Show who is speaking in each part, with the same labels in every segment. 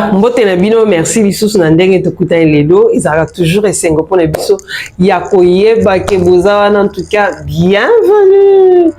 Speaker 1: Mbote na bino, merci lisusu na ndenge tokutani lelo. Ezalaka toujours esengo mpona biso ya koyeba ke boza wana. En tout cas, bienvenue.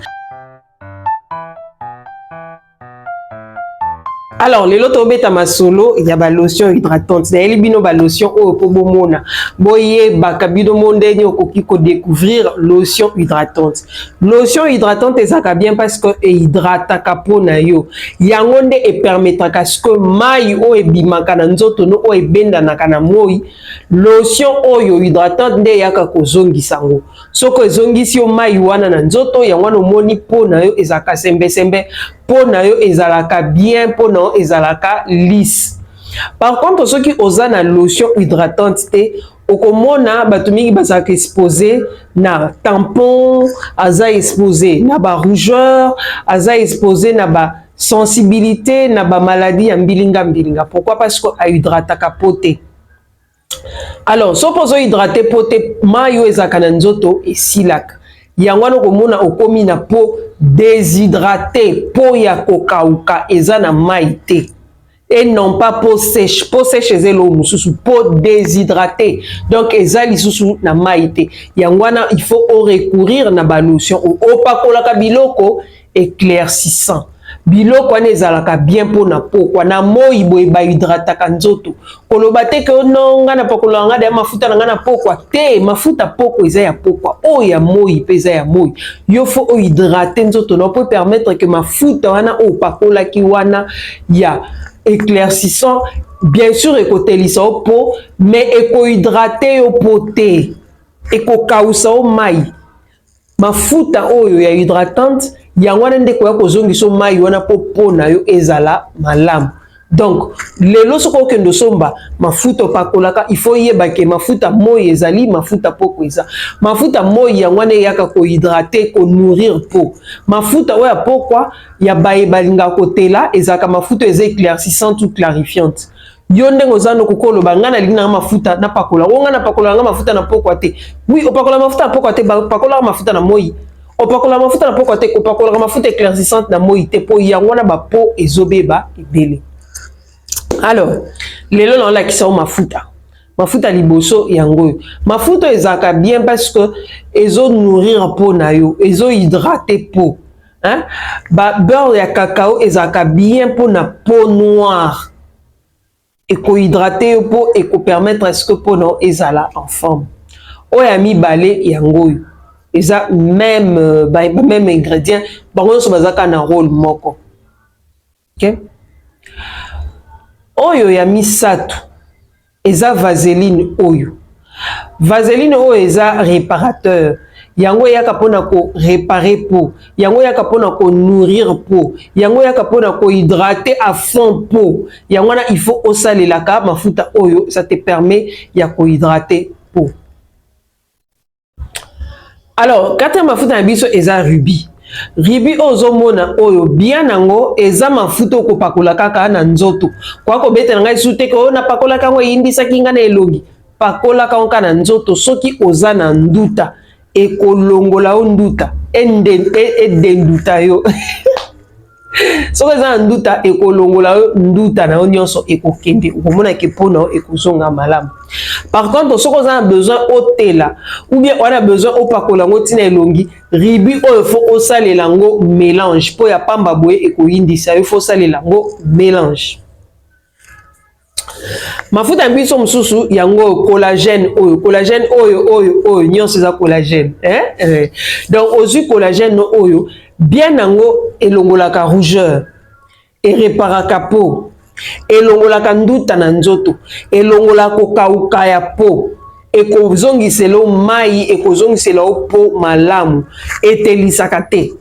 Speaker 1: Alors lelo tobeta masolo ya ba lotion hydratante. Nayeli bino ba lotion oyo mpo bomona, boyebaka bino mo ndenge okoki kodécouvrir lotion hydratante. Lotion hydratante ezalaka bien parce que ehydrataka mpo na yo. Yango nde epermettraka ce que mai oyo ebimaka na nzoto no, oyo ebendanaka na moi, lotion oyo hydratante nde eyaka kozongisa yango. Soki ezongisi yo mai wana na nzoto, yango wana omoni mpo na yo ezalaka sembesembe, mpo na yo ezalaka bien, mpo na yo ezalaka lisse. Par contre, soki oza na lotion hydratante te, okomona bato mingi bazalaka expose na tampon, aza expose na barougeur, aza expose na basensibilité, na bamaladie ya mbilinga mbilinga. Pourquoi? Parce que ahydrataka po te. Alors soki ozohydrate po te, mai oyo ezalaka na nzoto esilaka. Yango wana okomona okomi na peau déshydraté, peau ya kokauka, eza na mai te, et non pas peau sèche. Peau sèche eza eloko mosusu. Peau déshydraté, donc eza lisusu na mai te. Yango wana il faut orecourir na balotion opakolaka biloko éclaircissant. Biloko wana ezalaka bien mpona pokwa na moi boye, bahydrataka nzoto. Koloba te ke no, nga napakolaka nga deya mafuta na nga na pokwa te. Mafuta pokwa eza ya pokwa, oyo ya moi mpe eza ya moi. Yo faut ohydrate nzoto na mpo permettre ke mafuta wana oyo opakolaki wana ya éclaircissant, bien sûr ekotelisa yo po, mais ekohydrate yo po te, ekokausa yo mai. Mafuta oyo ya hydratante, yango wana nde koya kozongisa mai wana mpo po na yo ezala malamu. Donc lelo soki okende osomba mafuta opakolaka, il faut yeba ke mafuta moi ezali, mafuta poko eza. Mafuta moi, yango wana eyaka kohydrate, konourrir peau. Mafuta oyo ya pokwa ya baye balingaka kotela, ezalaka mafuta eza éclaircissante ou clarifiante. Yo ndenge oza no, kokoloba ngai nalingi nanga mafuta napakola o, ngai napakola nga mafuta na pokwa te. Oui, opakola mafuta na pokwa te, pakolaka mafuta na moi. Opakola mafuta na pokwa te, kopakolaka mafuta éclaircissante na moi te, mpo yango wana bapeau ezobeba ebele. Alors lelo naolakisa yo mafuta. Mafuta liboso yango oyo. Mafuta oyo ezalaka bien parce que ezonourrir peau na yo, ezohydrate peau, hein? Ba beurre ya cacao ezalaka bien mpona peau noire, ekohydrate yo mpo ekopermettre à ce que peau na yo ezala en forme. Oyo ya mibale yango oyo, eza même ba même ingrédient, bango nyonso baza kaka na rôle moko, okay? Oyo ya misato eza vaseline. Oyo vaseline oyo eza réparateur. Yango eyaka mpona koréparer peau, yango eyaka mpona konourrir peau, yango eyaka mpona kohydrater à fond peau. Yango wana il faut osalelaka mafuta oyo, ça te permet ya kohydrater peau. Alors quatrième mafuta na biso eza Ruby. Ruby oyo ozomona oyo, bien nango eza mafuta okopakola kaka na nzoto. Kwa kobetela ngai su te ke oyo napakolaka yango eyindisaki ngai na elongi. Pakolaka yango kaka na nzoto. Soki oza na nduta, ekolongola yo nduta, edenduta yo. Soki eza na nduta, ekolongola yo nduta na yo nyonso, ekokende, okomona ke mpo na yo ekozonga malamu. Par contre, soki oza na besoin otela ou bien oza na besoin opakola yango ntina elongi, Ruby oyo faut osalela yango mélange, mpo ya pamba boye ekoyindisa yo. Faut osalela yango mélange. Mafuta ya biso mosusu yango oyo, collagène. Oyo collagène, oyo oyo oyo nyonso eza collagène, eh? Eh. Donc ozwi collagène no oyo, bien yango elongolaka rougeur, ereparaka peau, elongolaka nduta na nzoto, elongolaka kokauka ya peau, ekozongisela yo mai, ekozongisela yo peau malamu, etelisaka te.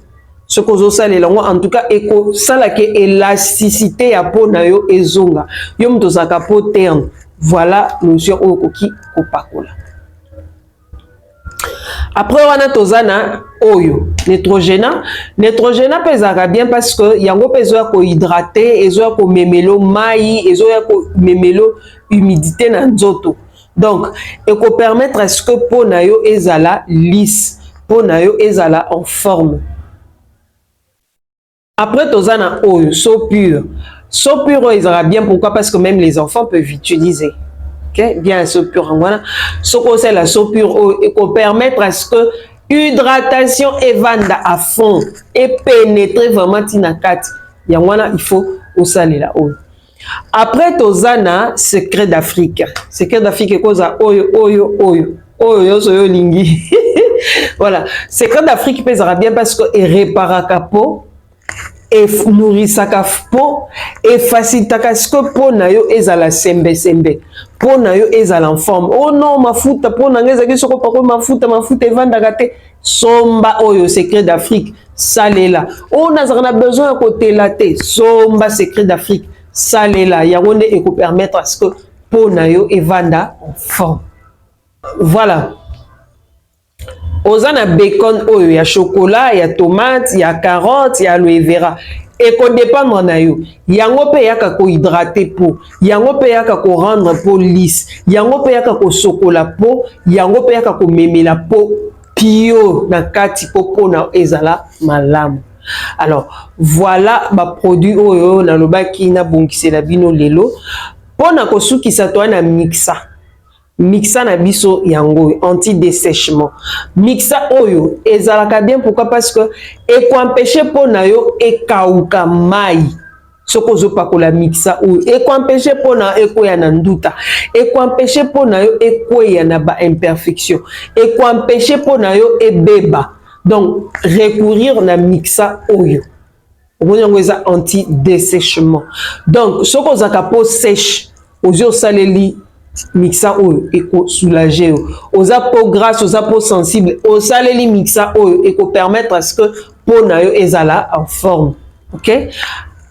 Speaker 1: Soki ozosalela yango, en tout cas ekosalaka élasticité ya peau na yo ezonga. Yo moto ozalaka peau terne, voilà lotion oyo okoki kopakola. Après wana toza na oyo Neutrogena. Neutrogena mpe ezalaka bien parce que yango mpe ezoya kohydrate, ezoya komemelo mai, ezoya komemelo humidité na nzoto. Donc ekopermettre à ce que peau na yo ezala lisse, peau na yo ezala en forme. Après toza na oyo So Pure. Soap pure oyo ezalaka bien. Pourquoi? Parce que même les enfants peuvent utiliser. Ok, bien, soap pure yango wana. Soki osalela soap pure oyo, ekopermettre à ce que hydratation evanda à fond, epénétrer vraiment ntina kati. Yango wana il faut osalela oyo. Après, toza na Secret d'Afrique. Secret d'Afrique ekozala oyo, oyo, oyo, oyo nyonso oyo olingi. Voilà, Secret d'Afrique mpe ezalaka bien parce que eréparaka peau, enourrisaka peau, efacilitaka sikoyo mpo na yo ezala sembesembe, mpo na yo ezala en forme. Oh non, mafuta mpo na ngai ezalaki, soko opakoli mafuta, mafuta evandaka te. Somba oyo, Secret d'Afrique, salela. Oyo nazalaka na besoin ya kotela te, somba Secret d'Afrique, salela yango. Nde ekopermettre à ce que mpo na yo evanda en forme. Voilà, oza na bacon oyo ya chocolat, ya tomate, ya carotte, ya aloe vera, ekodépendre na yo. Yango mpe eyaka kohydrater peau, yango mpe eyaka korendre peau lisse, yango mpe eyaka kosokola peau, yango mpe eyaka komemela peau pio na kati mpo mpona ezala malamu. Alors voilà baproduit oyo nalobaki nabongisela bino lelo. Mpona kosukisa, toa na mixa. Mixa na biso yango oyo, anti dessèchement. Mixa oyo ezalaka bien. Pourquoi? Parce que ekoempêche mpo na yo ekauka mai. Soki ozopakola mixa oyo, ekoempêche mpo na ekweya na nduta, ekoempêche mpo na yo ekweya na baimperfection, ekoempêche mpo na yo ebeba. Donc recourir na mixa oyo, omoni yango eza anti dessèchement. Donc soki ozalaka peau sèche, ozwi, osaleli mixa oyo, ekosoulage yo. Oza peau grasse, oza peau sensible, osaleli mixa oyo, ekopermettre à ce que peau na yo ezala en forme. Ok,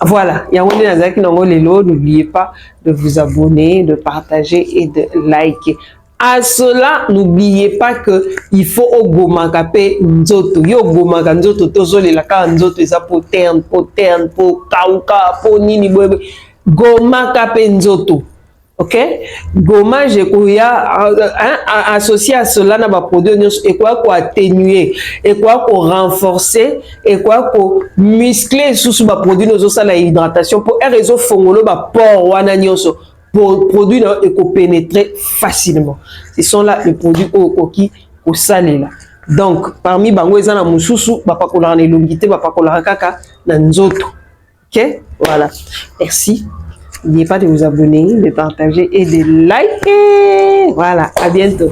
Speaker 1: voilà, yango nde nazalaki nango lelo. N'oubliez pas de vous abonner, de partager et de liker. À cela, n'oubliez pas que il faut ogomaka mpe nzoto. Yo ogomaka nzoto, tozolela kaka nzoto eza peau terne, peau terne, peau kauka, peau nini boye. Gomaka mpe nzoto. Ok, gommage ekoya associé à cela na baproduit nyonso, ekoya koatténuer, ekoya korenforcer, ekoya komuscler lisusu baproduit nyonso ozosala hydratation, mpo ere ezofongolo bapores wana nyonso, produit na yo ekopénétrer facilement. Ce sont là les produits oyo okoki kosalela. Donc parmi bango, eza na mosusu bapakolaka na elongi te, bapakolaka kaka na nzoto. Ok, voilà, merci. N'oubliez pas de vous abonner, de partager et de liker. Voilà, à bientôt.